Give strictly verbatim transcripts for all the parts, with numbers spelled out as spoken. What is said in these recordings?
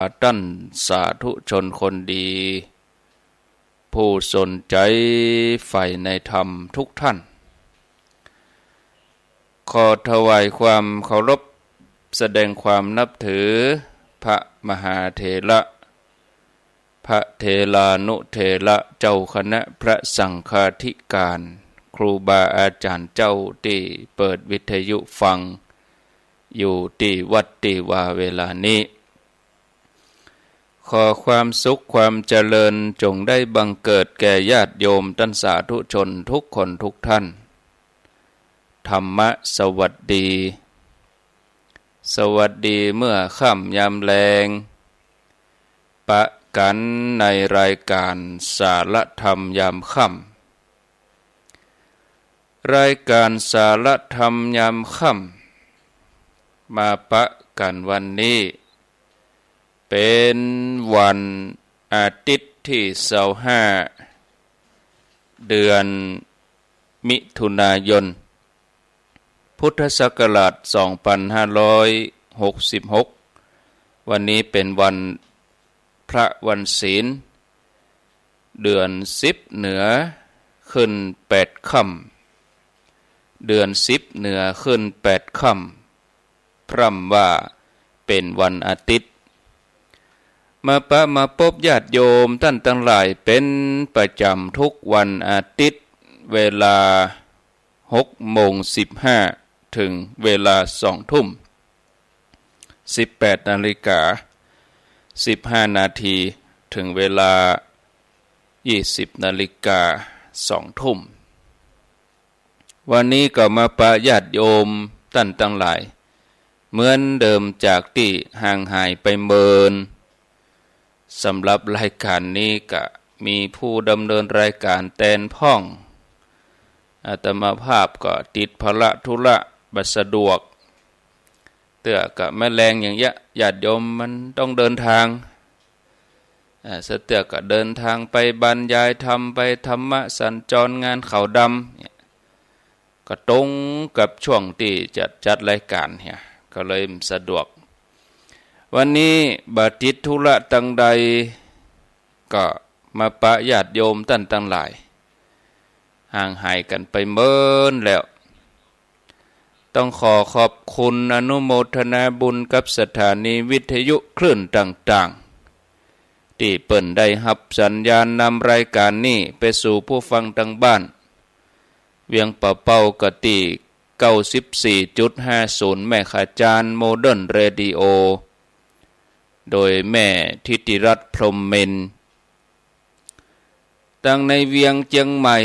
ต้านสาธุชนคนดี ผู้สนใจ๋ใฝ่ในธรรมทุกท่าน ขอถวายความเคารพ แสดงความนับถือ พระมหาเถระ พระเถรานุเถระ เจ้าคณะพระสังฆาธิการ ครูบาอาจ๋ารย์เจ้าตี้เปิดวิทยุฟัง อยู่ตี้วัดตี้วาเวลานี้ ขอความสุขความเจริญจ๋งได้บังเกิดแก่ญาติโยมต้านสาธุชนทุกคนทุกท่าน ธรรมะสวัสดี สวัสดีเมื่อค่ำยามแลง ปะกั๋นในรายการสารธรรมยามค่ำ รายการสารธรรมยามค่ำ มาปะกั๋นวันนี้ เป๋นวันอาทิตย์ตี้ซาวห้า เดือนมิถุนายน พุทธศักราชสองปันห้าร้อยหกสิบหก วันนี้เป๋นวันพระวันศีล เดือนสิบเหนือขึ้นแปดค่ำ เดือนสิบเหนือขึ้นแปดค่ำ พร่ำว่าเป๋นวันอาทิตย์ มาปะมาปบญาติโยมต้านตังหลายเป๋นประจ๋ำทุกวันอาทิตย์ เวลาหกโมงสิบห้าเถิงเวลาสองทุ่ม สิบแปดนาฬิกาสิบห้านาที เถิงเวลายี่สิบนาฬิกาสองทุ่ม วันนี้ก็มาปะญาติโยมต้านตังหลายเหมือนเดิม จากตี้ห่างหายไปเมิน สำหรับรายการนี้ก็มีผู้ดำเนินรายการแตนพ่อง อาตมาภาพก็ติดภาระธุระบ่สะดวก เตื้อก็แม้แลงอย่างเยียะ ญาติโยมมันต้องเดินทาง อ่า สะเตื้อก็เดินทางไปบรรยายธรรม ไปธรรมสัญจร งานขาวดำเนี่ย ก็ตรงกับช่วงตี้จะจัดรายการเหีย ก็เลยบ่สะดวก วันนี้บ่ติดธุระตังใด ก็มาปะญาติโยมต้านตังหลาย ห่างหายกั๋นไปเมินแล้ว ต้องขอขอบคุณอนุโมทนาบุญกับสถานีวิทยุคลื่นต่างๆ ตี้เปิ้นได้ฮับสัญญาณนำรายการนี้ไปสู่ผู้ฟังตางบ้าน เวียงป่าเป้าก็ตี้เก้าสิบสี่จุดห้าศูนย์ เมกะเฮิรตซ์ โมเดิร์นเรดิโอ โดยแม่ทิติรัตน์ พรหมเมน ตางในเวียงเจียงใหม่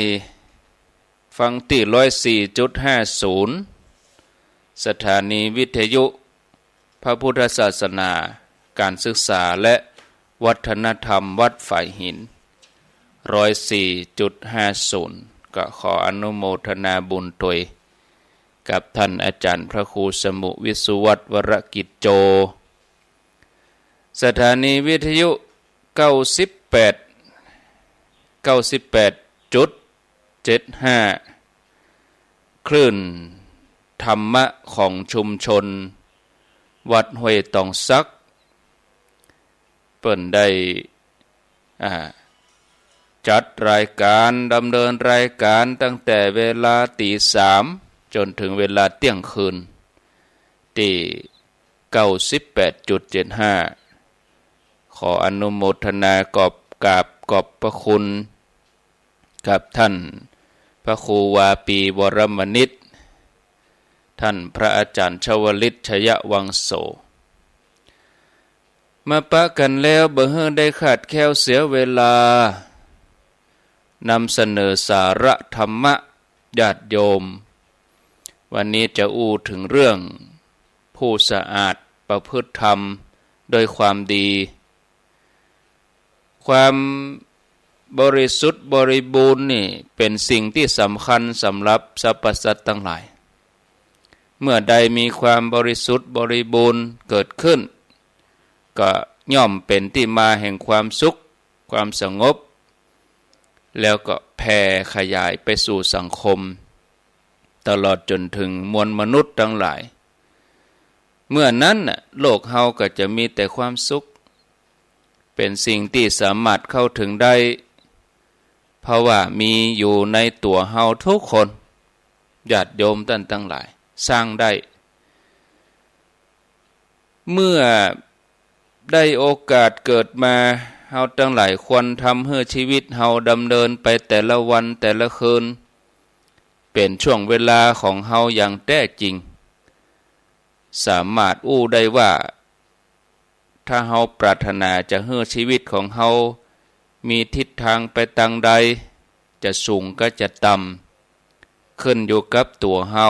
ฟังตี้ร้อยสี่จุดห้าศูนย์ สถานีวิทยุพระพุทธศาสนา การศึกษาและวัฒนธรรมวัดฝายหิน ร้อยสี่จุดห้าศูนย์ ก็ขออนุโมทนาบุญตวยกับต้านอาจ๋ารย์พระครูสมุห์ วิศวัฒน์ วรกิจโจ สถานีวิทยุเก้าสิบแปด เก้าสิบแปดจุดเจ็ดห้า คลื่นธรรมะของชุมชนวัดห้วยตองสัก เปิ้นได้ อ่า จัดรายการ ดำเนินรายการตั้งแต่เวลาตีสามจ๋นเถิงเวลาเตี้ยงคืน ตี้เก้าสิบแปดจุดเจ็ดห้า ขออนุโมทนากอบ กราบขอบพระคุณกับต้านพระครูวาปี วรมณิช ต้านพระอาจ๋ารย์ชวลิต ชยวังโส มาปะกั๋นแล้วบ่หื้อได้ขาดแคลนเสียเวลา นำเสนอสาระธรรมะญาติโยม วันนี้จะอู้เถิงเรื่องผู้สะอาดประพฤติธรรมด้วยความดี ความบริสุทธิ์บริบูรณ์นี่เป๋นสิ่งตี้สำคัญสำหรับสรรพสัตว์ตังหลาย เมื่อใดมีความบริสุทธิ์บริบูรณ์เกิดขึ้น ก็ย่อมเป๋นตี้มาแห่งความสุข ความสงบ แล้วก็แผ่ขยายไปสู่สังคม ตลอดจ๋นเถิงมวลมนุษย์ตังหลาย เมื่อนั้นน่ะ โลกเฮาก็จะมีแต่ความสุข เป๋นสิ่งตี้สามารถเข้าเถิงได้ เพราะว่ามีอยู่ในตั๋วเฮากู้คน ญาติโยมต้านตังหลาย สร้างได้ เมื่อได้โอกาสเกิดมา เฮาตังหลายควรทำหื้อชีวิตเฮาดำเนินไปแต่ละวันแต่ละคืน เป๋นช่วงเวลาของเฮาอย่างแต๊จริง สามารถอู้ได้ว่า ถ้าเฮาปรารถนาจะหื้อชีวิตของเฮามีทิศตางไปตางใด จะสูงก็จะต่ำ ขึ้นอยู่กับตั๋วเฮา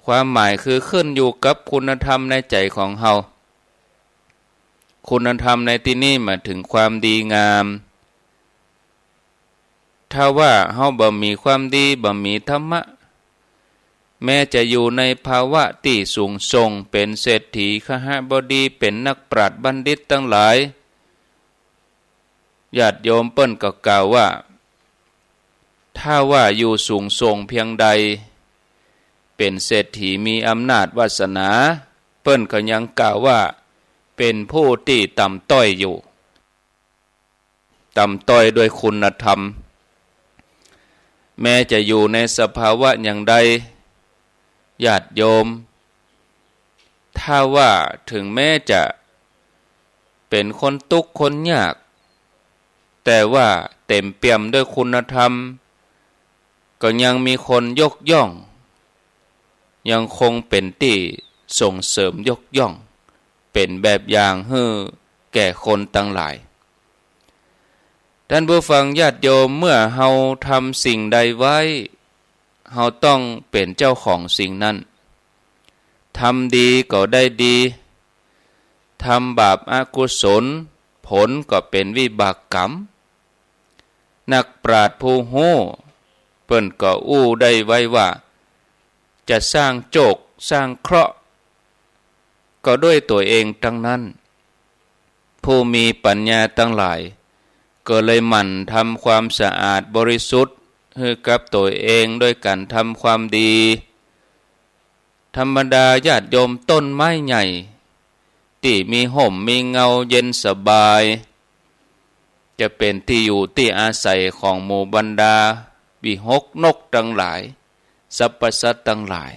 ความหมายคือขึ้นอยู่กับคุณธรรมในใจ๋ของเฮา คุณธรรมในตี้นี้หมายเถิงความดีงาม ถ้าว่าเฮาบ่มีความดี บ่มีธรรมะ แม้จะอยู่ในภาวะตี้สูงส่ง เป๋นเศรษฐี คหบดี เป๋นนักปราชญ์บัณฑิตตังหลาย ญาติโยมเปิ้นก็กล่าวว่า ถ้าว่าอยู่สูงส่งเพียงใด เป๋นเศรษฐีมีอำนาจวาสนา เปิ้นก็ยังกล่าวว่าเป๋นผู้ตี้ต่ำต้อยอยู่ ต่ำต้อยด้วยคุณธรรม แม้จะอยู่ในสภาวะอย่างใด ญาติโยม ถ้าว่าเถิงแม้จะเป๋นคนตุ๊กข์คนยาก แต่ว่าเต๋มเปี่ยมด้วยคุณธรรม ก็ยังมีคนยกย่อง ยังคงเป๋นตี้ส่งเสริมยกย่อง เป๋นแบบอย่างหื้อแก่คนตังหลาย ต้านผู้ฟังญาติโยม เมื่อเฮาทำสิ่งใดไว้ เฮาต้องเป๋นเจ้าของสิ่งนั้น ทำดีก็ได้ดี ทำบาปอกุศล ผลก็เป๋นวิบากกรรม นักปราชญ์ผู้ฮู้ เปิ้นก็อู้ได้ไว้ว่า จะสร้างโจคสร้างเคราะห์ ก็ด้วยตั๋วเองตังนั้น ผู้มีปัญญาตังหลาย ก็เลยหมั่นทำความสะอาดบริสุทธิ์หื้อกับตั๋วเองด้วยก๋านทำความดี ธรรมดาญาติโยม ต้นไม้ใหญ่ตี้มีฮ่มมีเงาเย็นสบาย จะเป๋นตี้อยู่ตี้อาศัยของหมู่บรรดาวิหกนกตังหลาย สรรพสัตว์ตังหลาย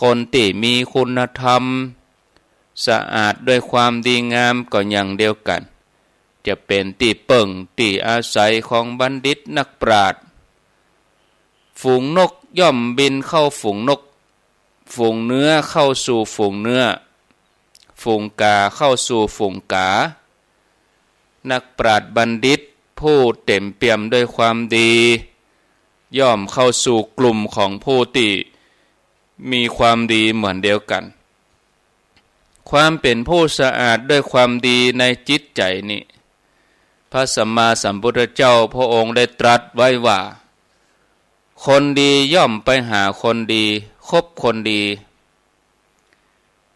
คนตี้มีคุณธรรม สะอาดด้วยความดีงามก็อย่างเดียวกั๋น จะเป๋นตี้เปิ้งตี้อาศัยของบัณฑิตนักปราชญ์ ฝูงนกย่อมบินเข้าฝูงนก ฝูงเนื้อเข้าสู่ฝูงเนื้อ ฝูงก๋าเข้าสู่ฝูงก๋า นักปราชญ์บัณฑิตผู้เต๋มเปี่ยมด้วยความดี ย่อมเข้าสู่กลุ่มของผู้ตี้มีความดีเหมือนเดียวกั๋น ความเป๋นผู้สะอาดด้วยความดีในจิตใจ๋นี้ พระสัมมาสัมพุทธเจ้าพระองค์ได้ตรัสไว้ว่า คนดีย่อมไปหาคนดี คบคนดี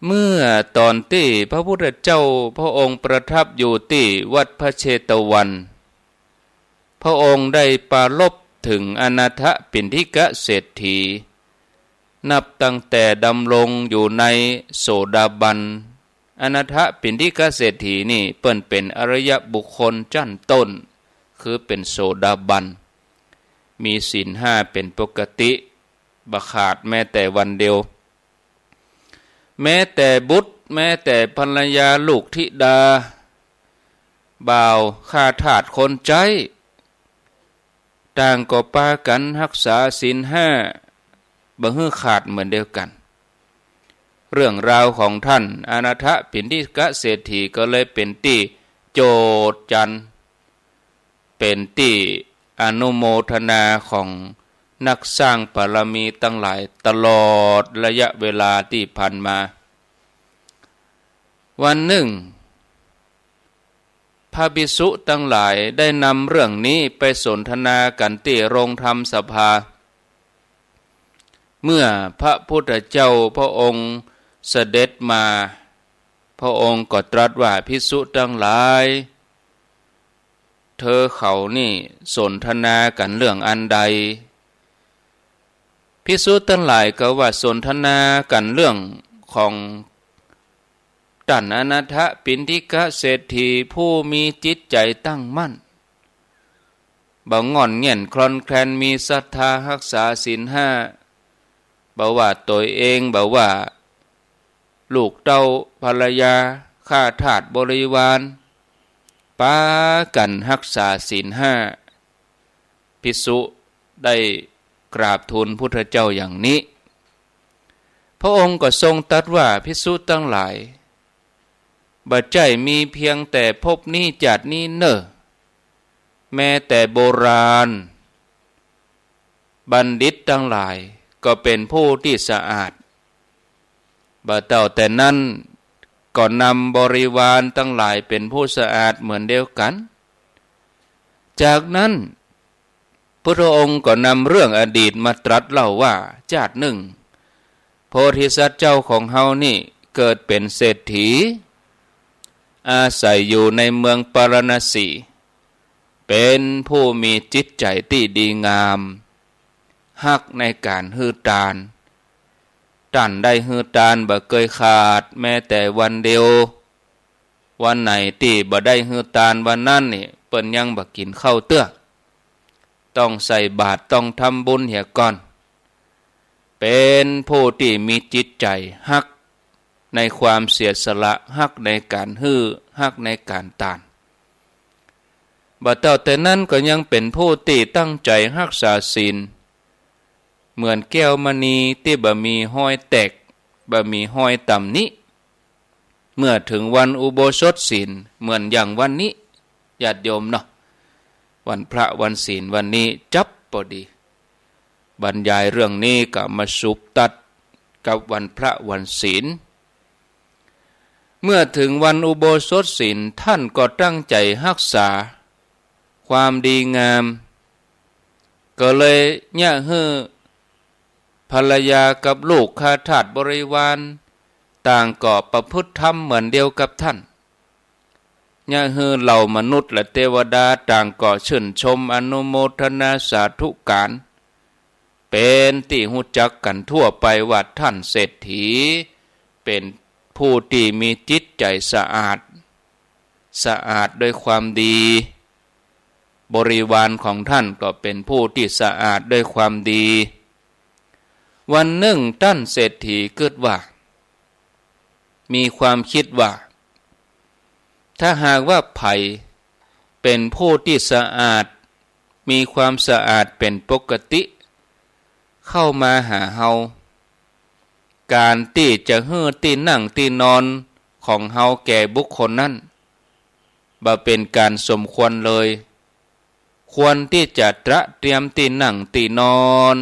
เมื่อต๋อนตี้พระพุทธเจ้าพระองค์ประทับอยู่ตี้วัดพระเชตวัน พระองค์ได้ปรารภเถิงอนาถปิณฑิกเศรษฐี นับตั้งแต่ดำรงอยู่ในโสดาบัน อนาถปิณฑิกเศรษฐีนี่เปิ้นเป๋นอริยบุคคลจั้นต้น คือเป๋นโสดาบัน มีศีลห้าเป๋นปกติ บ่ขาดแม้แต่วันเดียว แม้แต่บุตร แม้แต่ภรรยาลูกธิดา บ่าวข้าทาสคนใจ๊ ต่างก็ปากั๋นฮักษาศีลห้า บ่หื้อขาดเหมือนเดียวกั๋น เรื่องราวของท่านอนาถปิณฑิกเศรษฐีก็เลยเป๋นตี้โจษจัน เป๋นตี้อนุโมทนาของนักสร้างบารมีตังหลายตลอดระยะเวลาตี้ผ่านมา วันนึ่ง พระภิกษุตังหลายได้นำเรื่องนี้ไปสนทนากั๋นตี้โรงธรรมสภา เมื่อพระพุทธเจ้าพระองค์เสด็จมา พระองค์ก็ตรัสว่า ภิกษุตังหลาย เธอเขานี่สนทนากั๋นเรื่องอันใด ภิกษุตังหลายก็ว่า สนทนากั๋นเรื่องของ ต้านอนาถปิณฑิกะเศรษฐีผู้มีจิตใจ๋ตั้งมั่น บ่ง่อนแง่นคลอนแคลน มีศรัทธาฮักษาศีลห้า บ่ว่าตวยเอง บ่ว่าลูกเต้าภรรยา ข้าทาสบริวาร ปากั๋นฮักษาศีลห้า ภิกษุได้กราบทูลพุทธเจ้าอย่างนี้ พระองค์ก็ทรงตรัสว่า ภิกษุตังหลาย บ่ใจ้มีเพียงแต่ภพนี้จาตินี้เน่อ แม้แต่โบราณบัณฑิตตังหลายก็เป๋นผู้ตี้สะอาด บ่เต้าแต่นั้นก็นำบริวารตังหลายเป๋นผู้สะอาดเหมือนเดียวกั๋น จากนั้น พุทธองค์ก็นำเรื่องอดีตมาตรัสเล่าว่า จาตินึ่ง โพธิสัตว์เจ้าของเฮานี่เกิดเป๋นเศรษฐี อาศัยอยู่ในเมืองปาราณสี เป๋นผู้มีจิตใจ๋ตี้ดีงาม ฮักในก๋านหื้อตาน ต้านได้หื้อตานบ่เกยขาดแม้แต่วันเดียว วันไหนตี้บ่ได้หื้อตานวันนั้นนี่ เปิ้นยังบ่กิ๋นข้าวเตื้อ ต้องใส่บาตร ต้องทำบุญเหียก่อน เป๋นผู้ตี้มีจิตใจ๋ฮักในความเสียสละ ฮักในก๋านหื้อ ฮักในก๋านตาน บ่เต้าแต่นั้นก็ยังเป๋นผู้ตี้ตั้งใจ๋ฮักษาศีล เหมือนแก้วมณีตี้บ่มีฮอยแตก บ่มีฮอยตำหนิ เมื่อเถิงวันอุโบสถศีล เหมือนอย่างวันนี้ ญาติโยมเนาะ วันพระวันศีลวันนี้จั๊บปอดี บรรยายเรื่องนี้ก็มาสุบตัดกับวันพระวันศีล เมื่อเถิงวันอุโบสถศีล ต้านก็ตั้งใจ๋ฮักษาความดีงาม ก็เลยเยียะหื้อภรรยากับลูกข้าทาสบริวาร ต่างก็ประพฤติธรรมเหมือนเดียวกับต้าน เยียะหื้อเหล่ามนุษย์และเตวดาต่างก็ชื่นชมอนุโมทนาสาธุก๋าน เป๋นตี้ฮู้จักกั๋นทั่วไปว่าต้านเศรษฐีเป๋นผู้ตี้มีจิตใจ๋สะอาด สะอาดด้วยความดี บริวารของต้านก็เป๋นผู้ตี้สะอาดด้วยความดี วันนึ่งต้านเศรษฐีกึ๊ดว่า มีความกึ๊ดว่า ถ้าหากว่าใผเป๋นผู้ตี้สะอาด มีความสะอาดเป๋นปกติ เข้ามาหาเฮา ก๋านตี้จะหื้อตี้นั่งตี้นอนของเฮาแก่บุคคลนั้น บ่เป๋นก๋านสมควรเลย ควรตี้จะตระเตรียมตี้นั่งตี้นอน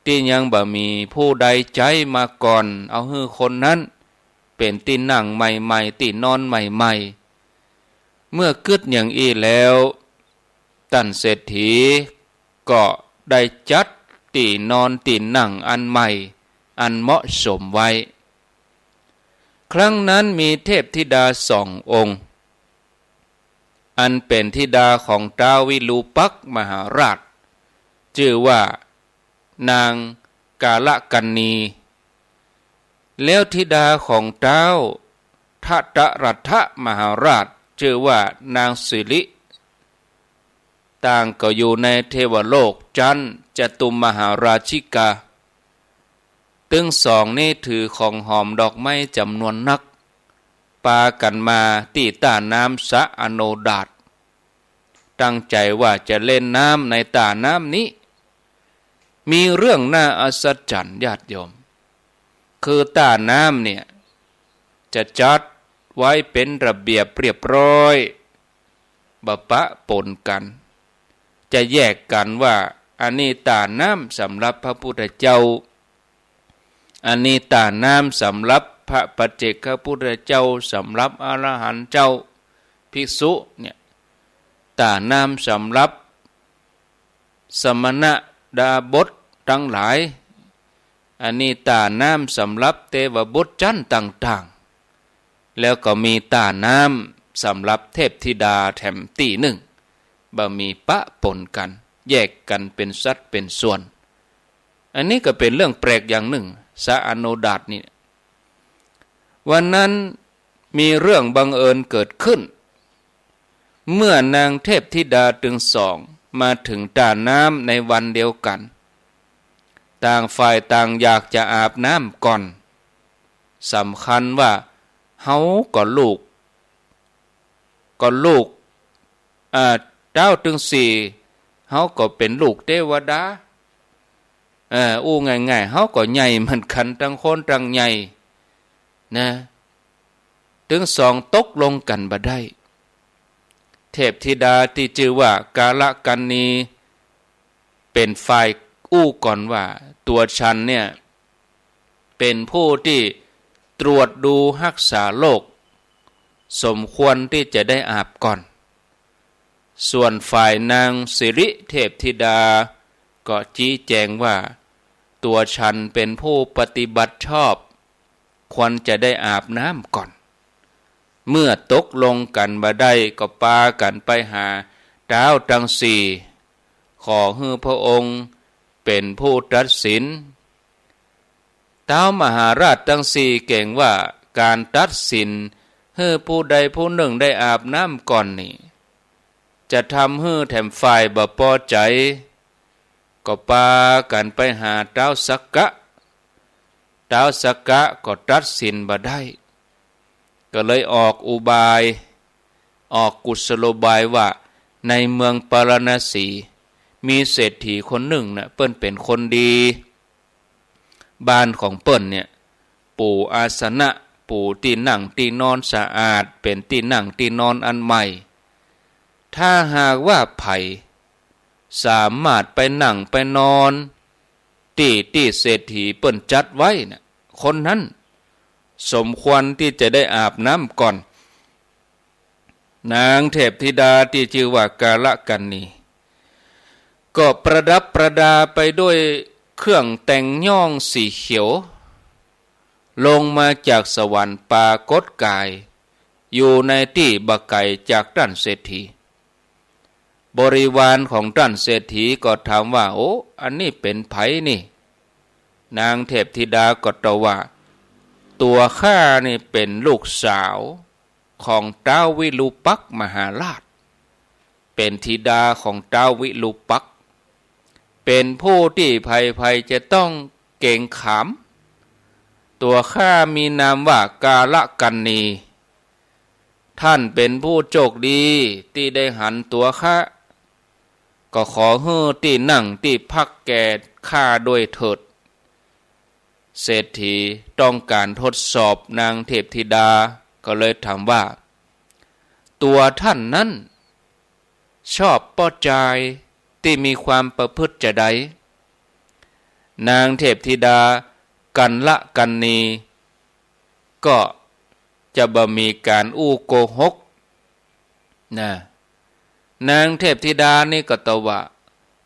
ตี้ยังบ่มีผู้ใดใจ๊มาก่อน เอาหื้อคนนั้นเป๋นตี้นั่งใหม่ๆ ตี้นอนใหม่ๆ เมื่อกึ๊ดอย่างอี้แล้ว ต้านเศรษฐีก็ได้จัดตี้นอนตี้นั่งอันใหม่ อันเหมาะสมไว้ ครั้งนั้นมีเทพธิดาสององค์ อันเป๋นธิดาของต๊าววิรูปักษ์มหาราช จื้อว่านางกาลกัณณี แล้วธิดาของต๊าวธตรัฐมหาราช จื้อว่านางสิริ ต่างก็อยู่ในเทวโลกจั๊นจตุมหาราชิกา ตึงสองนี้ถือของหอมดอกไม้จ๋ำนวนนัก ปากั๋นมาตี้ต้าน้ำสระอโนดาต ตั้งใจ๋ว่าจะเล่นน้ำในต้าน้ำนี้ มีเรื่องน่าอัศจรรย์ญาติโยม คือต้าน้ำเนี่ย จะจัดไว้เป๋นระเบียบเรียบร้อย บ่ปะปนกั๋น จะแยกกั๋นว่า อันนี้ต้าน้ำสำหรับพระพุทธเจ้า อันนี้ต้าน้ำสำหรับพระปัจเจกพุทธเจ้า สำหรับอรหันต์เจ้า ภิกษุเนี่ย ต้าน้ำสำหรับสมณดาบสตังหลาย อันนี้ต้าน้ำสำหรับเตวบุตรจั๊นต่างๆ แล้วก็มีต้าน้ำสำหรับเทพธิดาแถมตี้นึ่ง บ่มีปะปนกั๋น แยกกั๋นเป๋นสัดเป๋นส่วน อันนี้ก็เป๋นเรื่องแปลกอย่างนึ่ง สระอโนดาตนี่ วันนั้น มีเรื่องบังเอิญเกิดขึ้น เมื่อนางเทพธิดาตึงสองมาเถิงต้าน้ำในวันเดียวกั๋น ต่างฝ่ายต่างอยากจะอาบน้ำก่อน สำคัญว่าเฮาก็ลูก ก็ลูก อ่า เต้าตึงสี่ เฮาก็เป๋นลูกเตวดา เอ่อ อู้ง่ายๆ เฮาก็ใหญ่เหมือนกั๋น ตึงคนตึงใหญ่ นะ ตึงสองตกลงกั๋นบ่ได้ เทพธิดาตี้จื้อว่ากาลกัณณี เป๋นฝ่ายอู้ก่อนว่า ตั๋วฉันเนี่ย เป๋นผู้ตี้ตรวจดูฮักษาโรค สมควรตี้จะได้อาบก่อน ส่วนฝ่ายนางสิริเทพธิดาก็จี๊แจงว่า ตั๋วฉันเป๋นผู้ปฏิบัติชอบ ควรจะได้อาบน้ำก่อน เมื่อตกลงกั๋นบ่ได้ก็ปากั๋นไปหาเต้าตึงสี่ ขอหื้อพระองค์เป๋นผู้ตัดสิน เต้ามหาราชตึงสี่เก๋งว่าก๋านตัดสินหื้อผู้ใดผู้นึ่งได้อาบน้ำก่อนนี้ จะทำหื้อแถมฝ่ายบ่ปอใจ๋ ก็ปากั๋นไปหาเต้าสักกะ เต้าสักกะก็ตัดสินบ่ได้ ก็เลยออกอุบาย ออกกุศโลบายว่า ในเมืองปาราณสี มีเศรษฐีคนนึ่งนะ เปิ้นเป๋นคนดี บ้านของเปิ้นเนี่ย ปูอาสนะ ปูตี้นั่งตี้นอนสะอาด เป๋นตี้นั่งตี้นอนอันใหม่ ถ้าหากว่าใผสามารถไปนั่งไปนอนตี้ตี้เศรษฐีเปิ้นจัดไว้น่ะ คนนั้นสมควรตี้จะได้อาบน้ำก่อน นางเทพธิดาตี้จื้อว่ากาลกัณณี ก็ประดับประดาไปด้วยเครื่องแต่งย้องสีเขียว ลงมาจากสวรรค์ปรากฏกาย อยู่ในตี้บ่ไก๋จากต้านเศรษฐี บริวารของต้านเศรษฐีก็ถามว่า โอ้ อันนี้เป๋นใผนี่ นางเทพธิดาก็ตอบว่า ตั๋วข้านี่เป๋นลูกสาวของเต้าวิรูปักษ์มหาราช เป๋นธิดาของเต้าวิรูปักษ์ เป๋นผู้ตี้ใผๆจะต้องเก๋งขาม ตั๋วข้ามีนามว่ากาลกัณณี ท่านเป๋นผู้โจคดีตี้ได้หันตั๋วข้า ก็ขอหื้อตี้นั่งตี้พักแก่ข้าด้วยเถิด เศรษฐีต้องก๋านทดสอบนางเทพธิดา ก็เลยถามว่า ตั๋วท่านนั้นชอบป้อจายตี้มีความประพฤติจาใด นางเทพธิดากัลกัณณี ก็จะบ่มีก๋านอู้โกหกนะ นางเทพธิดานี่ก็ตอบว่า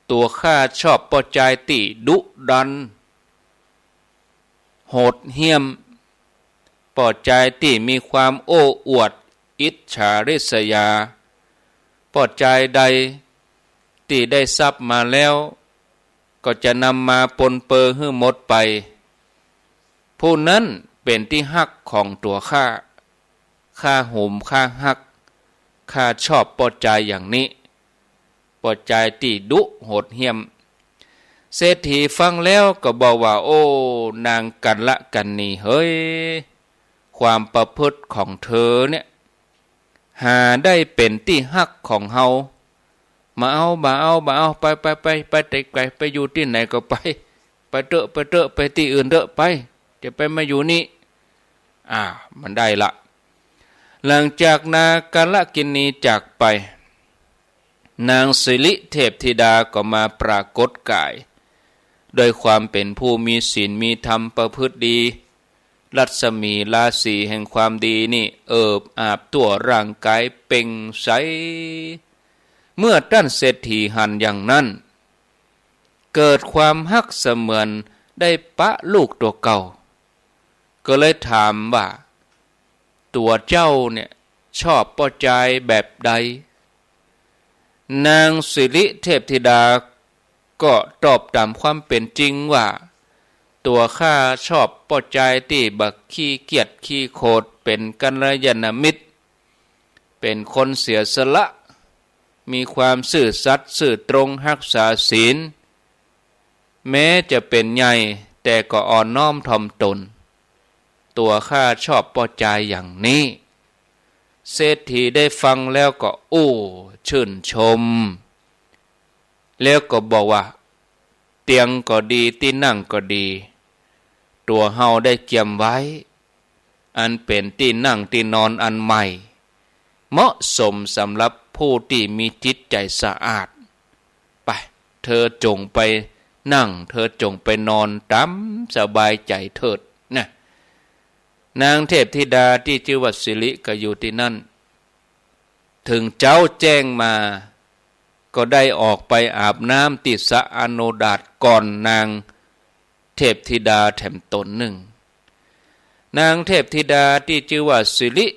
ตั๋วข้าชอบป้อจายตี้ดุดัน โหดเหี้ยม ป้อจายตี้มีความโอ้อวด อิจฉาริษยา ป้อจายใดตี้ได้ทรัพย์มาแล้ว ก็จะนำมาปนเปื้อหื้อหมดไป ผู้นั้นเป๋นตี้ฮักของตั๋วข้า ข้าหวงข้าฮัก ข้าชอบป้อจายอย่างนี้ ป้อจายตี้ดุโหดเหี้ยม เศรษฐีฟังแล้วก็บอกว่า โอ้ นางกัลกัณณีเหย ความประพฤติของเธอเนี่ย หาได้เป๋นตี้ฮักของเฮา บ่เอา บ่เอา บ่เอา ไป ไป ไป ไปไตไก๋ ไปอยู่ตี้ไหนก็ไป ไปเต๊อะ ไปเต๊อะ ไปตี้อื่นเต๊อะ ไป จะไปมาอยู่นี่ อ่า มันได้ละ หลังจากนางกัลกัณณีจากไป นางสิริเทพธิดาก็มาปรากฏกาย ด้วยความเป๋นผู้มีศีลมีธรรมประพฤติดี รัศมีราศีแห่งความดีนี่เอิบอาบทั่วร่างกายเปล่งใส เมื่อต้านเศรษฐีหันอย่างนั้น เกิดความฮักเสมือนได้ปะลูกตั๋วเก่า ก็เลยถามว่า ตั๋วเจ้าเนี่ยชอบป้อจายแบบใด นางสิริเทพธิดาก็ตอบต๋ามความเป๋นจริงว่า ตั๋วข้าชอบป้อจายตี้บ่ขี้เกียจขี้โขด เป๋นกัลยาณมิตร เป๋นคนเสียสละ มีความซื่อสัตย์ซื่อตรง ฮักษาศีล แม้จะเป๋นใหญ่ แต่ก็อ่อนน้อมถ่อมตน ตั๋วข้าชอบป้อจายอย่างนี้ เศรษฐีได้ฟังแล้วก็อู้ชื่นชม แล้วก็บอกว่า เตียงก็ดี ตี้นั่งก็ดี ตั๋วเฮาได้เกียมไว้ อันเป๋นตี้นั่งตี้นอนอันใหม่ เหมาะสมสำหรับผู้ตี้มีจิตใจ๋สะอาด ไป เธอจงไปนั่ง เธอจงไปนอนต๋ามสบายใจ๋เถิดนะ นางเทพธิดาตี้จื้อว่าสิริก็อยู่ตี้นั่น เถิงเจ๊าแจ้งมา ก็ได้ออกไปอาบน้ำตี้สระอโนดาตก่อนนางเทพธิดาแถมต๋นนึ่ง นางเทพธิดาตี้จื้อว่าสิริ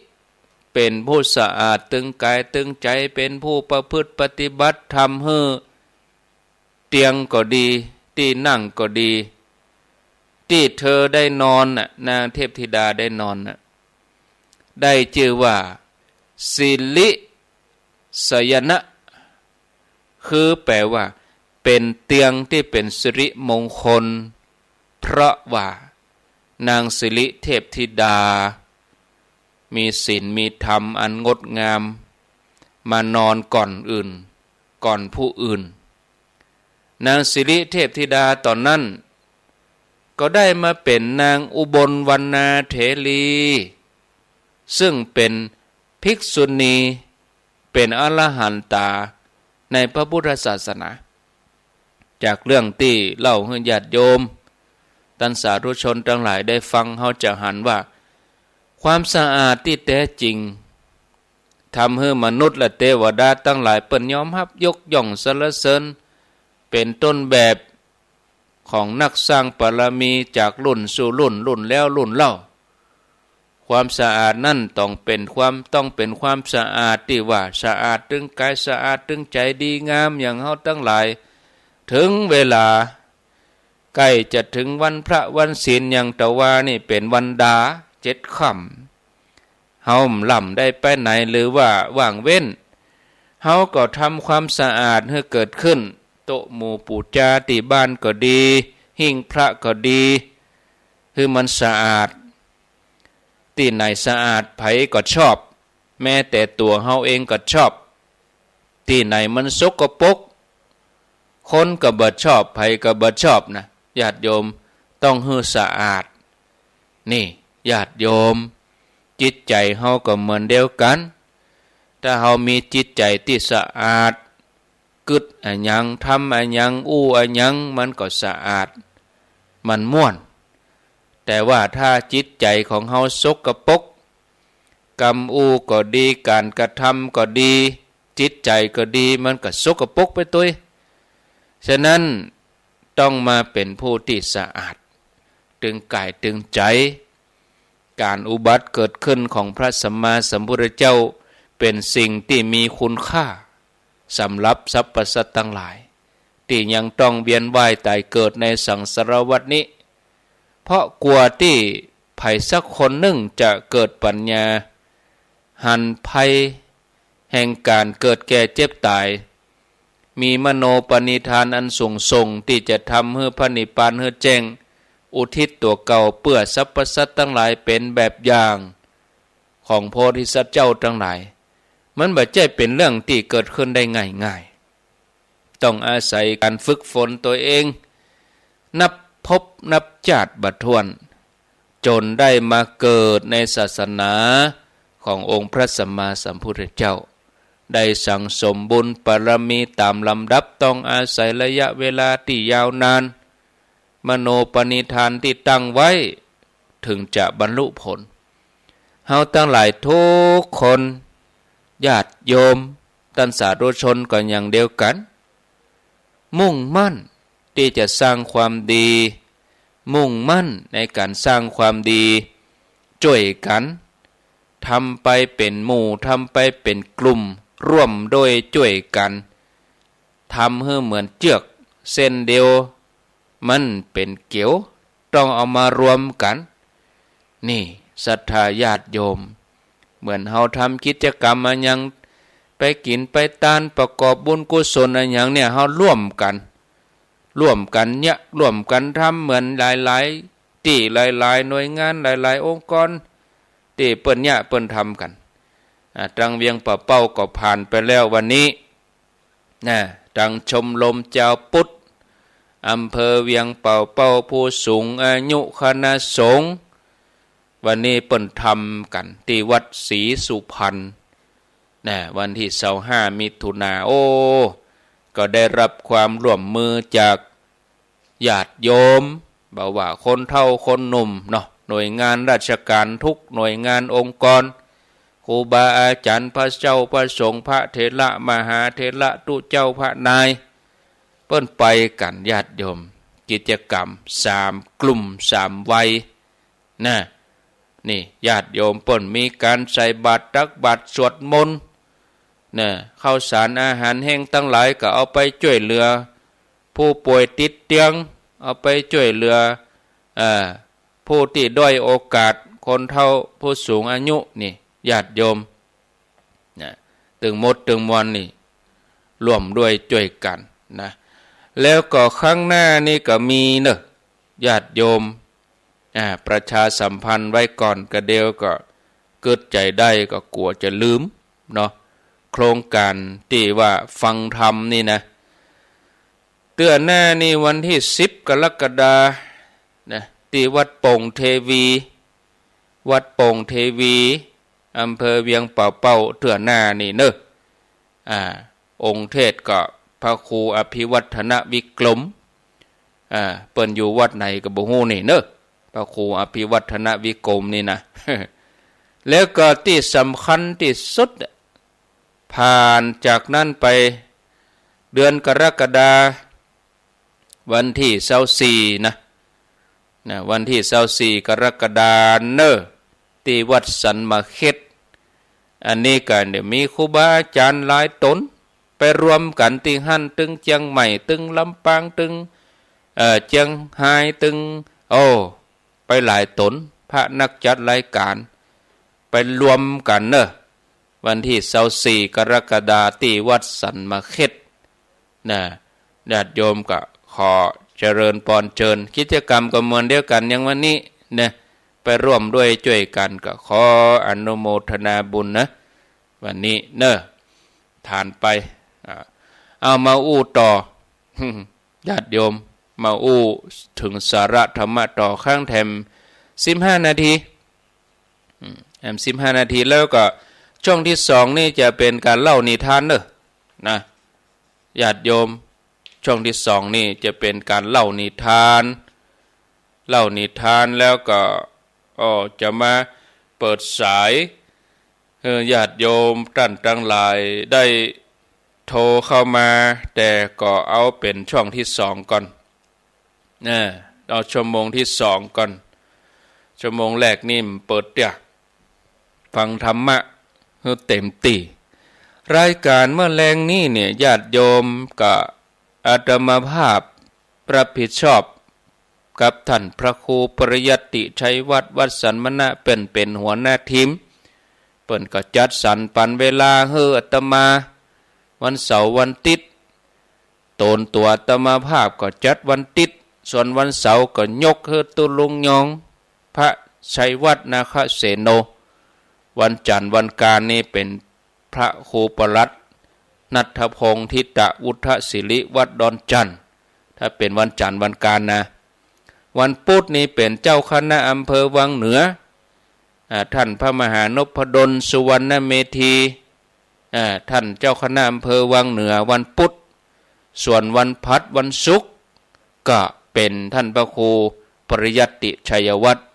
เป๋นผู้สะอาดตึงก๋ายตึงใจ๋ เป๋นผู้ประพฤติปฏิบัติธรรมหื้อ เตียงก็ดี ตี้นั่งก็ดี ตี้เธอได้นอนน่ะ นางเทพธิดาได้นอนน่ะ ได้จื้อว่าสิริสยนะ คือแป๋ว่าเป๋นเตียงตี้เป๋นสิริมงคล เพราะว่านางสิริเทพธิดา มีศีลมีธรรมอันงดงาม มานอนก่อนอื่น ก่อนผู้อื่น นางสิริเทพธิดาต๋อนนั้น ก็ได้มาเป๋นนางอุบลวรรณาเถรี ซึ่งเป๋นภิกษุณี เป๋นอรหันตาในพระพุทธศาสนา จากเรื่องตี้เล่าหื้อญาติโยม ต้านสาธุชนตังหลายได้ฟัง เฮาจะหันว่า ความสะอาดตี้แต๊จริง ทำหื้อมนุษย์และเตวดาตังหลายเปิ้นยอมฮับยกย่องสรรเสริญ เป๋นต้นแบบของนักสร้างบารมีจากรุ่นสู่รุ่น รุ่นแล้วรุ่นเล่า ความสะอาดนั้นต้องเป๋นความ ต้องเป๋นความสะอาดตี้ว่าสะอาดตึงก๋าย สะอาดตึงใจ๋ ดีงามอย่างเฮาตังหลาย เถิงเวลาใก้จะเถิงวันพระวันศีลอย่างตะวานี่เป๋นวันดาเจ็ดค่ำ เฮาบ่ล่ำได้ไปไหนหรือว่าว่างเว้น เฮาก็ทำความสะอาดหื้อเกิดขึ้น โต๊ะหมู่ปู๋จาตี้บ้านก็ดี หิ้งพระก็ดี หื้อมันสะอาด ตี้ไหนสะอาดใผก็ชอบ แม้แต่ตั๋วเฮาเองก็ชอบ ตี้ไหนมันสกปรก คนก็บ่ชอบ ใผก็บ่ชอบนะ ญาติโยม ต้องหื้อสะอาด นี่ ญาติโยม จิตใจ๋เฮาก็เหมือนเดียวกั๋น ถ้าเฮามีจิตใจ๋ตี้สะอาด กึ๊ดอะหยัง ทำอะหยัง อู้อะหยัง มันก็สะอาด มันม่วน แต่ว่าถ้าจิตใจ๋ของเฮาสกปรก กำอู้ก็ดี ก๋านกระทำก็ดี จิตใจ๋ก็ดี มันก็สกปรกไปตวย ฉะนั้นต้องมาเป๋นผู้ตี้สะอาด ตึงก๋ายตึงใจ๋ ก๋านอุบัติเกิดขึ้นของพระสัมมาสัมพุทธเจ้า เป๋นสิ่งตี้มีคุณค่า สำหรับสรรพสัตว์ตังหลาย ตี้ยังต้องเวียนว่ายต๋ายเกิดในสังสารวัฏนี้ เพราะกั๋วตี้ใผสักคนนึ่งจะเกิดปัญญา หันภัยแห่งก๋านเกิดแก่เจ็บต๋าย มีมโนปณิธานอันสูงส่ง ตี้จะทำหื้อพระนิพพานหื้อแจ้ง อุทิศตั๋วเก่าเปื้อสรรพสัตว์ตังหลายเป๋นแบบอย่างของโพธิสัตว์เจ้าตังหลาย มันบ่ใจ้เป๋นเรื่องตี้เกิดขึ้นได้ง่ายๆ ต้องอาศัยก๋านฝึกฝนตั๋วเอง นับภพนับจาติบ่ถ้วน จ๋นได้มาเกิดในศาสนาขององค์พระสัมมาสัมพุทธเจ้า ได้สั่งสมบุญบารมีต๋ามลำดับ ต้องอาศัยระยะเวลาตี้ยาวนาน มโนปณิธานตี้ตั้งไว้ เถิงจะบรรลุผล เฮาตังหลายทุกคน ญาติโยม ต้านสาธุชนก็อย่างเดียวกั๋น มุ่งมั่นตี้จะสร้างความดี มุ่งมั่นในก๋านสร้างความดี จ้วยกั๋น ทำไปเป๋นหมู่ ทำไปเป๋นกลุ่ม ร่วมด้วยจ้วยกั๋น ทำหื้อเหมือนเจื้อกเส้นเดียว มันเป๋นเกี่ยว ต้องเอามารวมกั๋น นี่ ศรัทธาญาติโยม เหมือนเฮาทำกิจกรรมอะหยัง ไปกิ๋นไปตาน ประกอบบุญกุศลอะหยังเนี่ย เฮาร่วมกั๋น ร่วมกั๋นเยียะ ร่วมกั๋นทำ เหมือนหลายๆ ตี้ หลายๆ หน่วยงาน หลายๆ องค์กร ตี้เปิ้นเยียะเปิ้นทำกั๋น อ่า ตังเวียงป่าเป้าก็ผ่านไปแล้ววันนี้ นะ ตังชมรมจาวพุทธ อำเภอเวียงป่าเป้า ผู้สูงอายุคณะสงฆ์ วันนี้เปิ้นทำกั๋นตี้วัดศรีสุพรรณ นะ วันตี้ซาวห้ามิถุนา โอ้ ก็ได้รับความร่วมมือจากญาติโยม บ่ว่าคนเฒ่าคนหนุ่มเนาะ หน่วยงานราชการทุกหน่วยงานองค์กร ครูบาอาจ๋ารย์ พระเจ้าพระสงฆ์ พระเถระมหาเถระ ตุ๊เจ้าพระนาย เปิ้นไปกั๋นญาติโยม กิจกรรมสามกลุ่มสามวัย นะ นี่ญาติโยมเปิ้นมีก๋านใส่บาตรตักบาตรสวดมนต์ นะ ข้าวสารอาหารแห้งตังหลายก็เอาไปจ้วยเหลือผู้ป่วยติดเตียง เอาไปจ้วยเหลือ เอ่อ ผู้ตี้ด้อยโอกาส คนเฒ่าผู้สูงอายุนี่ญาติโยม นะ ตึงหมดตึงมวลนี่ร่วมด้วยจ้วยกั๋นนะ แล้วก็ครั้งหน้านี่ก็มีเนาะ ญาติโยม อ่า ประชาสัมพันธ์ไว้ก่อน กะเดียวก็กึ๊ดใจ๋ได้ก็กั๋วจะลืมเนาะ โครงก๋านตี้ว่าฟังธรรมนี่นะ เตื้อหน้านี่วันตี้สิบกรกฎานะ ตี้วัดโป่งเทวี วัดโป่งเทวี อำเภอเวียงป่าเป้า เตื้อหน้านี่เนาะ อ่า องค์เทศน์ก็พระครูอภิวัฒนวิกรม อ่า เปิ้นอยู่วัดไหนก็บ่ฮู้นี่เนาะ พระครูอภิวัฒนวิกรมนี่นะ แล้วก็ตี้สำคัญตี้สุด ผ่านจากนั้นไป เดือนกรกฎา วันตี้ซาวสี่นะ นะ วันตี้ซาวสี่กรกฎาเนาะ ตี้วัดสันมะเข็ด อันนี้ก็เดี๋ยวมีครูบาอาจ๋ารย์หลายต๋น ไปรวมกั๋นตี้หั้น ตึงเจียงใหม่ ตึงลำปาง ตึง เอ่อ เจียงฮาย ตึง โอ้ ไปหลายต๋น พระนักจัดรายก๋าน ไปรวมกั๋นเนาะ วันตี้ซาวสี่กรกฎา ตี้วัดสันมะเข็ด นะ ญาติโยมก็ขอเจริญปอนเจิญ กิจกรรมก็เหมือนเดียวกั๋นอย่างวันนี้นะ ไปร่วมด้วยจ้วยกั๋น ก็ขออนุโมทนาบุญนะ วันนี้เนาะ ผ่านไป อ่า เอามาอู้ต่อ ญาติโยม มาอู้เถิงสาระธรรมะต่อ ค้างแถมสิบห้านาที อืม แถมสิบห้านาที แล้วก็ช่วงตี้สองนี่จะเป๋นก๋านเล่านิทานเนาะ นะ ญาติโยม ช่วงตี้สองนี่จะเป๋นก๋านเล่านิทาน เล่านิทานแล้วก็ อ้อ จะมาเปิดสาย เอ่อ ญาติโยมต้านตังหลายได้โทรเข้ามา แต่ก็เอาเป๋นช่วงตี้สองก่อน เออ เอาชั่วโมงตี้สองก่อน ชั่วโมงแรกนี่บ่เปิดเตื้อ ฟังธรรมะหื้อเต๋มตี้ รายก๋านเมื่อแลงนี้เนี่ย ญาติโยมกับอาตมาภาพรับผิดชอบ กับต้านพระครูปริยัติชัยวัฒน์ วัดสันมะนะ เปิ้นเป๋นหัวหน้าทีม เปิ้นก็จัดสรรปันเวลาหื้ออาตมา วันเสาร์วันติ๊ด ต๋นตั๋วอาตมาภาพก็จัดวันติ๊ด ส่วนวันเสาร์ก็ยกหื้อตุ๊ลุงยอง พระชัยวัฒน์นาคเสโน วันจันทร์วันกานนี่เป๋น พระครูปลัด ณัฐพงษ์ ธิตะวุฒศิริ วัดดอนจั่น ถ้าเป๋นวันจันทร์วันกานนะ วันพุธนี่เป๋นเจ้าคณะอำเภอวังเหนือ อ่า ต้านพระมหานพดล สุวรรณเมธี อ่า ต้านเจ้าคณะอำเภอวังเหนือ วันพุธ ส่วนวันพฤหัส วันศุกร์ ก็เป๋นต้านพระครูปริยัติชัยวัฒน์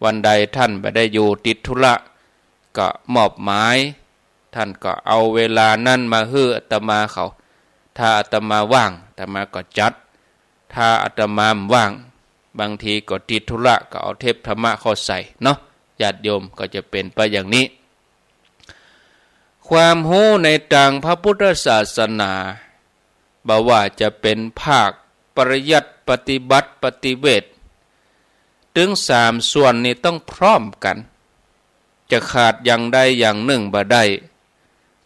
วันใดต้านบ่ได้อยู่ติดธุระ ก็มอบหมาย ต้านก็เอาเวลานั้นมาหื้ออาตมาเขา ถ้าอาตมาว่าง อาตมาก็จัด ถ้าอาตมาบ่ว่าง บางทีก็ติดธุระ ก็เอาเทปธรรมะเข้าใส่เนาะ ญาติโยม ก็จะเป๋นไปอย่างนี้ ความฮู้ในตางพระพุทธศาสนา บ่ว่าจะเป๋นภาคปริยัติ ปฏิบัติ ปฏิเวทย์ ตึงสามส่วนนี้ต้องพร้อมกั๋น จะขาดอย่างใดอย่างนึ่งบ่ได้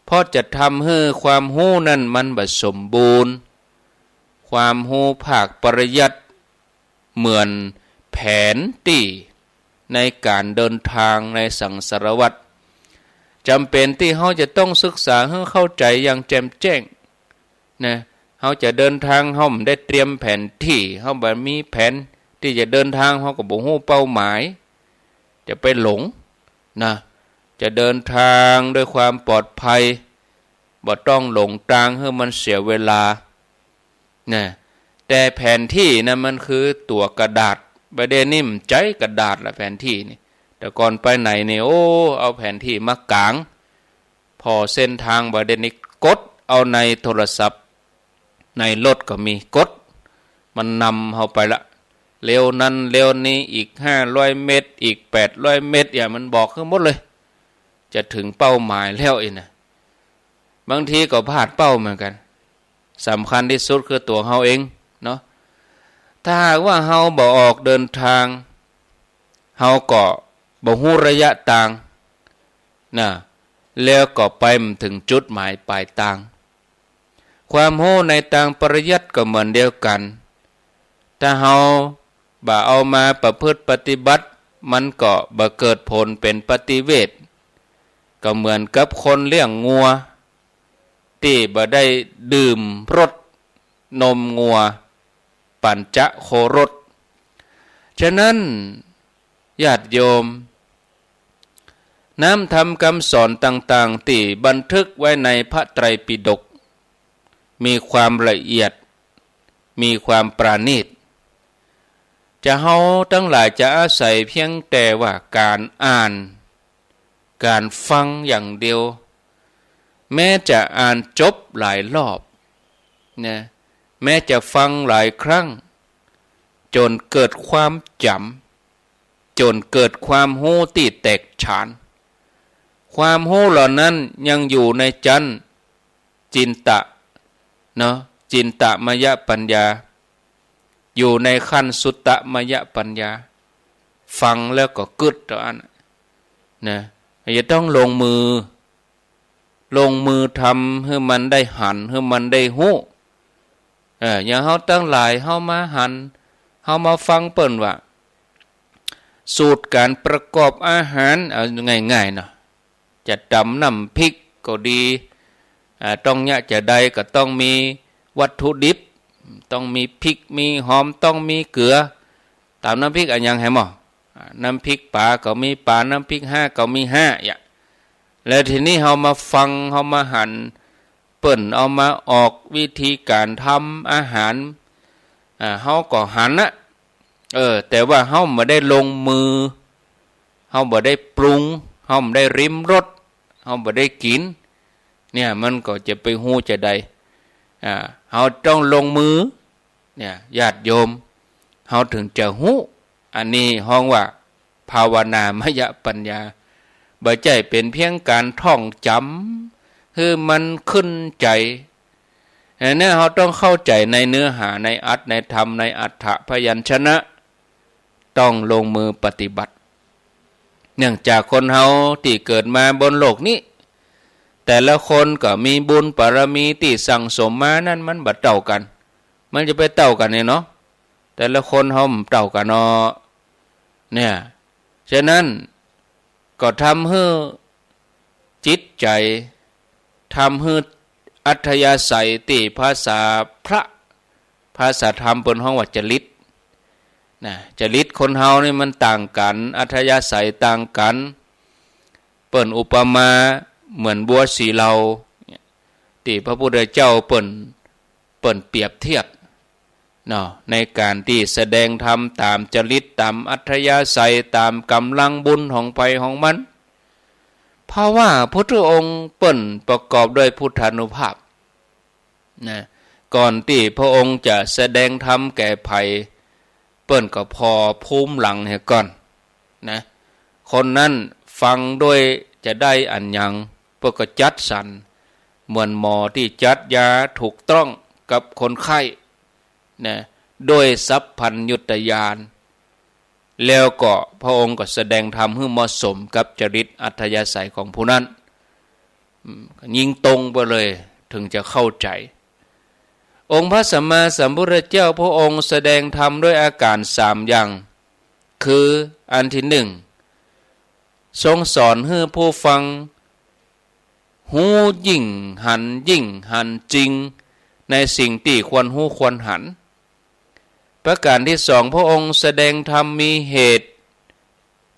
เพราะจะทำหื้อความฮู้นั้นมันบ่สมบูรณ์ ความฮู้ภาคปริยัติ เหมือนแผนตี้ในก๋านเดินตางในสังสารวัฏ จ๋ำเป๋นตี้เฮาจะต้องศึกษาหื้อเข้าใจ๋อย่างแจ่มแจ้ง นะ เฮาจะเดินตาง เฮาบ่ได้เตรียมแผนตี้ เฮาบ่มีแผนตี้จะเดินตาง เฮาก็บ่ฮู้เป้าหมาย จะไปหลง นะ จะเดินตางด้วยความปลอดภัย บ่ต้องหลงตางหื้อมันเสียเวลา นะ แต่แผนตี้นะมันคือตั๋วกระดาษ บ่าเดี่ยวนี้บ่ใจ๊กระดาษละแผนตี้นี่ แต่ก่อนไปไหนนี่ โอ้ เอาแผนตี้มากาง ผ่อเส้นตาง บ่าเดี่ยวนี้กดเอาในโทรศัพท์ ในรถก็มี กด มันนำเฮาไปละ เลี้ยวนั้นเลี้ยวนี้ อีกห้าร้อยเมตร อีกแปดร้อยเมตร อย่างมันบอกหื้อหมดเลย จะเถิงเป้าหมายแล้วอี้นะ บางทีก็พลาดเป้าเหมือนกั๋น สำคัญตี้สุดคือตั๋วเฮาเองเนาะ ถ้าหากว่าเฮาบ่ออกเดินตาง เฮาก็บ่ฮู้ระยะตาง นะ แล้วก็ไปบ่เถิงจุดหมายปลายตาง ความฮู้ในตางปริยัติก็เหมือนเดียวกั๋น ถ้าเฮาบ่เอามาประพฤติปฏิบัติ มันก็บ่เกิดผลเป๋นปฏิเวท ก็เหมือนกับคนเลี้ยงงัว ตี้บ่ได้ดื่มรสนมงัว ปัญจโครส ฉะนั้น ญาติโยม น้ำธรรมคำสอนต่างๆ ตี้บันทึกไว้ในพระไตรปิฎก มีความละเอียด มีความประณีต จะเฮาตังหลายจะอาศัยเพียงแต่ว่าก๋านอ่าน ก๋านฟังอย่างเดียว แม้จะอ่านจบหลายรอบ นะ แม้จะฟังหลายครั้ง จ๋นเกิดความจ๋ำ จ๋นเกิดความฮู้ตี้แตกฉาน ความฮู้เหล่านั้นยังอยู่ในจั้นจินตะ เนาะ จินตมยปัญญา อยู่ในขั้นสุตตมยปัญญา ฟังแล้วก็กึ๊ดเต้าอั้น นะ จะต้องลงมือ ลงมือทำหื้อมันได้หัน หื้อมันได้ฮู้ เออ อย่างเฮาตังหลาย เฮามาหัน เฮามาฟังเปิ้นว่า สูตรก๋านประกอบอาหาร เอาง่ายๆ เนาะ จะต๋ำน้ำพริกก็ดี อ่า ต้องเยียะจะใดก็ต้องมีวัตถุดิบ ต้องมีพริก มีหอม ต้องมีเกลือ ต๋ำน้ำพริกอะหยังแหมหมอ อ่า น้ำพริกป๋าก็มีป๋า น้ำพริกฮาก็มีฮา อย่าง แล้วทีนี้เฮามาฟัง เฮามาหัน เปิ้นเอามาออกวิธีก๋านทำอาหาร อ่า เฮาก็หันนะ เออ แต่ว่าเฮาบ่ได้ลงมือ เฮาบ่ได้ปรุง เฮาบ่ได้ริมรส เฮาบ่ได้กิ๋น เนี่ย มันก็จะไปฮู้จะใด อ่า เฮาต้องลงมือ เนี่ย ญาติโยม เฮาเถิงจะฮู้ อันนี้ฮ้องว่า ภาวนามยปัญญา บ่ใจ้เป๋นเพียงก๋านท่องจ๋ำ หื้อมันขึ้นใจ๋ อันนี้เฮาต้องเข้าใจ๋ในเนื้อหา ในอรรถ ในธรรม ในอัฏฐพยัญชนะ ต้องลงมือปฏิบัติ เนื่องจากคนเฮาตี้เกิดมาบนโลกนี้ แต่ละคนก็มีบุญบารมีตี้สั่งสมมานั้นมันบ่เต้ากั๋น มันจะไปเต้ากั๋นเนี่ยเนาะ แต่ละคนเฮาบ่เต้ากั๋นเนาะ เนี่ย ฉะนั้นก็ทำหื้อจิตใจ๋ ทำหื้ออัธยาศัย ตี้ภาษาพระ ภาษาธรรมเปิ้นฮ้องว่าจริต นะ จริตคนเฮานี่มันต่างกั๋น อัธยาศัยต่างกั๋น เปิ้นอุปมาเหมือนบัวสีเหล่า ตี้พระพุทธเจ้าเปิ้น เปิ้นเปรียบเทียบ เนาะ ในก๋านตี้แสดงธรรมต๋ามจริต ต๋ามอัธยาศัย ต๋ามก๋ำลังบุญของใผของมัน เพราะว่าพุทธองค์เปิ้นประกอบด้วยพุทธานุภาพ นะ ก่อนตี้พระองค์จะแสดงธรรมแก่ใผ เปิ้นก็ผ่อภูมิหลังเหียก่อน นะ คนนั้นฟังด้วยจะได้อะหยัง เปิ้นก็จัดสรร เหมือนหมอตี้จัดยาถูกต้องกับคนไข้ นะ ด้วยสัพพัญญุตญาณ แล้วก็พระองค์ก็แสดงธรรมหื้อเหมาะสมกับจริตอัธยาศัยของผู้นั้น อืม ยิ่งตรงไปเลย เถิงจะเข้าใจ๋ องค์พระสัมมาสัมพุทธเจ้าพระองค์แสดงธรรมด้วยอาก๋ารสามอย่าง คืออันตี้นึ่ง ทรงสอนหื้อผู้ฟัง ฮู้ยิ่งหันยิ่งหันจริง ในสิ่งตี้ควรฮู้ควรหัน ประก๋านตี้สอง พระองค์แสดงธรรมมีเหตุ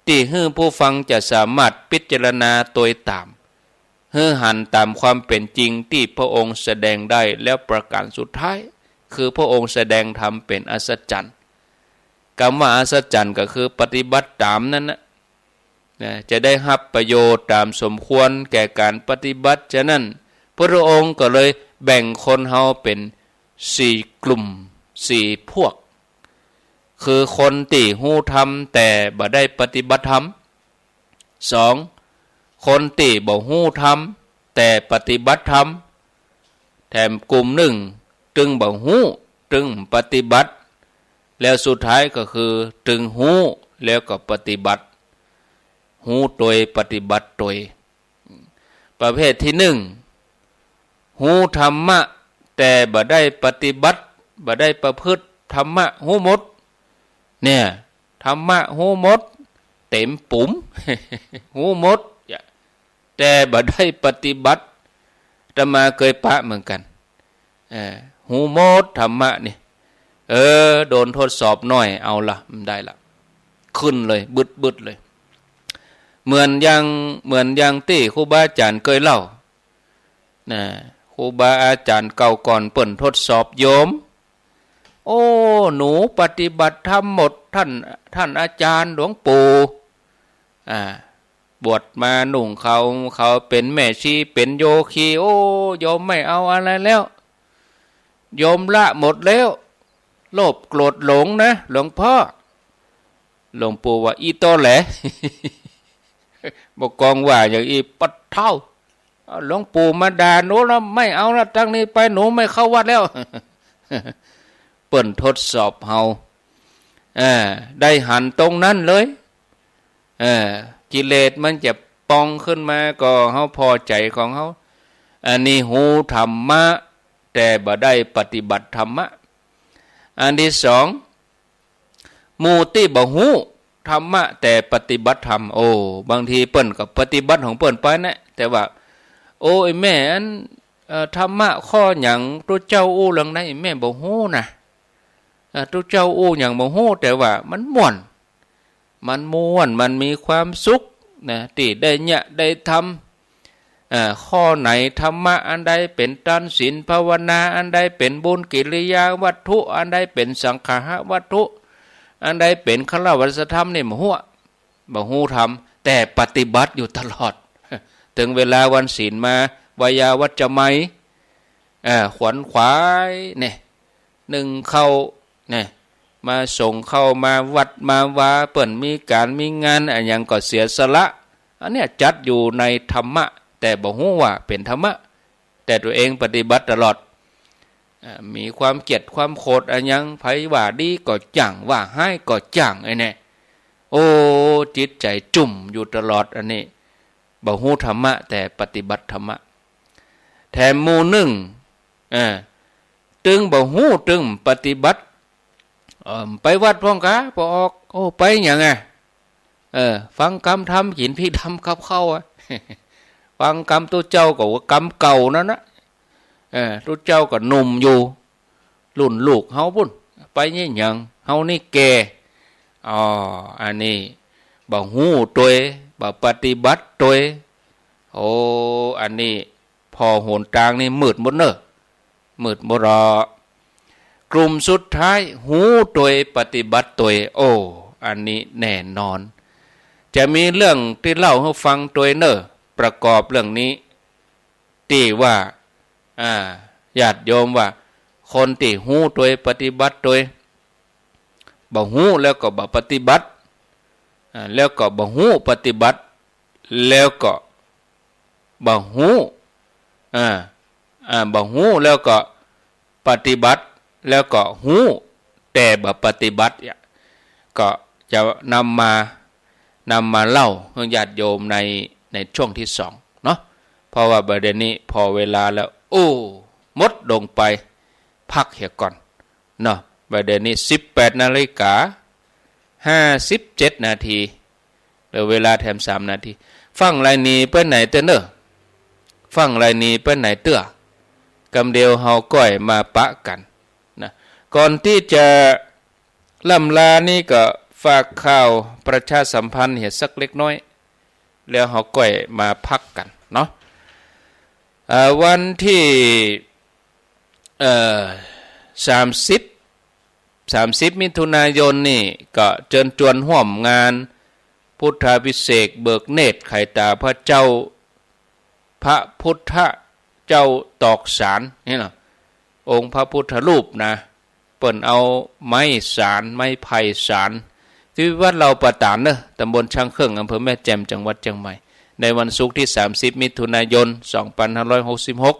ตี้หื้อผู้ฟังจะสามารถพิจารณาตวยต๋าม หื้อหันต๋ามความเป๋นจริงตี้พระองค์แสดงได้ แล้วประก๋านสุดท้าย คือพระองค์แสดงธรรมเป๋นอัศจรรย์ กำว่าอัศจรรย์ก็คือปฏิบัติต๋ามนั้นนะ นะ จะได้ฮับประโยชน์ต๋ามสมควรแก่ก๋านปฏิบัติ ฉะนั้นพระองค์ก็เลยแบ่งคนเฮาเป๋นสี่กลุ่ม สี่พวก คือคนตี้ฮู้ธรรมแต่บ่ได้ปฏิบัติธรรม สอง คนตี้บ่ฮู้ธรรมแต่ปฏิบัติธรรม แถมกลุ่มนึ่งตึงบ่ฮู้ ตึงปฏิบัติ แล้วสุดท้ายก็คือตึงฮู้แล้วก็ปฏิบัติ ฮู้ตวยปฏิบัติตวย ประเภทตี้นึ่ง ฮู้ธรรมะแต่บ่ได้ปฏิบัติ บ่ได้ประพฤติธรรมะ ฮู้หมด เนี่ย ธรรมะฮู้หมด เต๋มปุ๋ม ฮู้หมด แต่บ่ได้ปฏิบัติ อาตมาเกยปะเหมือนกั๋น เออ ฮู้หมดธรรมะนี่ เออ โดนทดสอบหน้อย เอาละ บ่ได้ละ ขึ้นเลย บึดๆ เลย เหมือนอย่าง เหมือนอย่างตี้ครูบาอาจ๋ารย์เกยเล่า นะ ครูบาอาจ๋ารย์เก่าก่อนเปิ้นทดสอบโยม โอ้ หนูปฏิบัติธรรมหมด ท่าน ท่านอาจ๋ารย์หลวงปู่ อ่า บวชมานุ่งขาว ขาวเป๋นแม่ชี เป๋นโยคี โอ้ โยมไม่เอาอะไรแล้ว โยมละหมดแล้ว โลภโกรธหลงนะ หลวงพ่อ หลวงปู่ว่า อี่ตอแหล บ่กองว่าอย่างอี้ ปัดเฒ่า เอาหลวงปู่มาด่าหนูแล้ว ไม่เอาละ ตั้งนี้ไปหนูไม่เข้าวัดแล้ว เปิ้นทดสอบเฮา เออ ได้หันตรงนั้นเลย เออ กิเลสมันจะปองขึ้นมาก็เฮาพอใจ๋ของเฮา อันนี้ฮู้ธรรมะ แต่บ่ได้ปฏิบัติธรรมะ อันตี้สอง หมู่ตี้บ่ฮู้ธรรมะแต่ปฏิบัติธรรม โอ้ บางทีเปิ้นก็ปฏิบัติของเปิ้นไปนะ แต่ว่า โอ้ ไอ้แม่ อัน เอ่อ ธรรมะข้อหยัง ตุ๊เจ้าอู้เรื่องใด ไอ้แม่บ่ฮู้นะ เอ่อ ตุ๊เจ้าอู้หยังบ่ฮู้ แต่ว่ามันม่วน มันม่วน มันมีความสุขนะ ตี้ได้เยียะได้ทำ เอ่อ ข้อไหนธรรมะอันใดเป๋นตานศีลภาวนา อันใดเป๋นบุญกิริยาวัตถุ อันใดเป๋นสังคหวัตถุ อันใดเป๋นคฤหัสถธรรมนี่บ่ฮู้ บ่ฮู้ธรรม แต่ปฏิบัติอยู่ตลอด เถิงเวลาวันศีลมา วายาวัจจะไมย เอ่อ ขวนขวายเนี่ย นึ่งข้าวเนี่ย มาส่งข้าวมาวัดมาวา เปิ้นมีก๋านมีงานอะหยังก็เสียสละ อันเนี้ยจัดอยู่ในธรรมะ แต่บ่ฮู้ว่าเป๋นธรรมะ แต่ตั๋วเองปฏิบัติตลอด อ่า มีความเกลียดความโขดอะหยัง ใผว่าดีก็จ้าง ว่าฮ้ายก็จ้าง ไอ้เนี่ย โอ้ จิตใจ๋จุ่มอยู่ตลอด อันนี้ บ่ฮู้ธรรมะ แต่ปฏิบัติธรรมะ แถมหมู่นึ่ง เออ ตึงบ่ฮู้ ตึงปฏิบัติ เออ ไปวัดพ่องกา ปอออก โอ้ ไปหยังอะ เออ ฟังกำธรรม กิ๋นพริกดำกับข้าวอะ ฟังกำตุ๊เจ้าก็ว่ากำเก่านั้นนะ เออ ตุ๊เจ้าก็หนุ่มอยู่ รุ่นลูกเฮาปู้น ไปเยียะหยัง เฮานี่แก่ อ๋อ อันนี้ บ่ฮู้ตวย บ่ปฏิบัติตวย โอ้ อันนี้ ผ่อหนตางนี่มืดหมดเน่อ มืดหมดเหรอ กลุ่มสุดท้าย ฮู้ตวย ปฏิบัติตวย โอ้ อันนี้แน่นอน จะมีเรื่องตี้เล่าหื้อฟังตวยเน่อ ประกอบเรื่องนี้ ตี้ว่า อ่า ญาติโยมว่า คนตี้ฮู้ตวย ปฏิบัติตวย บ่ฮู้แล้วก็บ่ปฏิบัติ อ่า แล้วก็บ่ฮู้ปฏิบัติ แล้วก็บ่ฮู้ อ่า อ่า บ่ฮู้แล้วก็ปฏิบัติ แล้วก็ฮู้แต่บ่ปฏิบัติ เนี่ย ก็ จะนำมา นำมาเล่าหื้อญาติโยมใน ในช่วงตี้สองเนาะ เพราะว่าบ่าเดี่ยวนี้ผ่อเวลาแล้ว โอ้ หมดลงไป พักเหียก่อนเนาะ บ่าเดี่ยวนี้สิบแปดนาฬิกาห้าสิบเจ็ดนาที เหลือเวลาแถมสามนาที ฟั่งไรหนีไปไหนเตื้อเน่อ ฟั่งไรหนีไปไหนเตื้อ กำเดียวเฮาก้อยมาปะกั๋นนะ ก่อนตี้จะล่ำลานี้ก็ฝากข่าวประชาสัมพันธ์เหียสักเล็กน้อย แล้วเฮาก้อยมาพักกั๋นเนาะ เอ่อ วันตี้ เอ่อ สามสิบ สามสิบมิถุนายนนี่ก็เจิญจวนฮ่วมงานพุทธาภิเษกเบิกเนตรไขต๋าพระเจ้า พระพุทธเจ้าตอกสานนี่เนาะ องค์พระพุทธรูปนะ เปิ้นเอาไม้สาน ไม้ไผ่สาน ตี้วัดเหล่าป่าตาดเน่อ ตำบลช้างเคิ่ง อำเภอแม่แจ่ม จังหวัดเจียงใหม่ ในวันศุกร์ตี้สามสิบมิถุนายนสองพันห้าร้อยหกสิบหก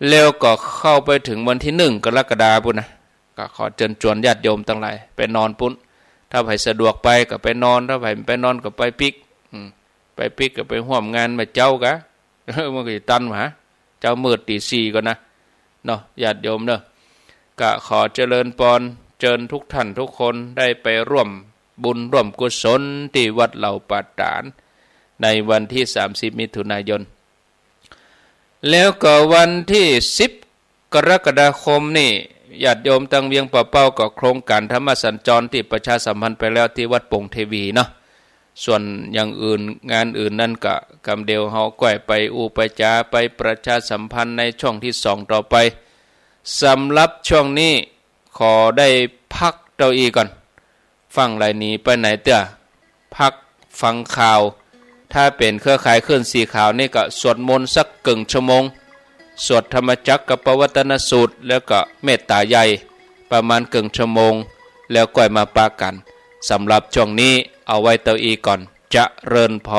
แล้วก็เข้าไปเถิงวันตี้หนึ่งกรกฎาคมปู้นนะ ก็ขอเจิญจวนญาติโยมตังหลายไปนอนปู้น ถ้าใผสะดวกไปก็ไปนอน ถ้าใผบ่ไปนอนก็ไปปิ๊ก อืม ไปปิ๊กก็ไปฮ่วมงานบ่าเจ๊ากะ มันก็จะตันหวา เจ๊ามืดตี๋สี่ก่อนนะ เนาะ ญาติโยมเน่อ ก็ขอเจริญปอน เจิญทุกท่านทุกคนได้ไปร่วมบุญร่วมกุศลตี้วัดเหล่าป่าตาด ในวันตี้สามสิบมิถุนายน แล้วก็วันตี้สิบกรกฎาคมนี่ ญาติโยมตังเวียงป่าเป้าก็โครงก๋านธรรมสัญจรตี้ประชาสัมพันธ์ไปแล้วตี้วัดโป่งเทวีเนาะ ส่วนอย่างอื่น งานอื่นนั้นก็กำเดียวเฮาก้อยไปอู้ไปจ๋า ไปประชาสัมพันธ์ในช่วงตี้สองต่อไป สำหรับช่วงนี้ขอได้พักเต้าอี้ก่อน ฟั่งไรหนีไปไหนเตื้อ พักฟังข่าว ถ้าเป๋นเครือข่ายคลื่นสีขาวนี่ก็สวดมนต์สักเกิ่งชั่วโมง สวดธรรมจักรกัปปวัตตนสูตร แล้วก็เมตตาใหญ่ ประมาณเกิ่งชั่วโมง แล้วก้อยมาปะกั๋น สำหรับช่วงนี้เอาไว้เต้าอี้ก่อน เจริญพร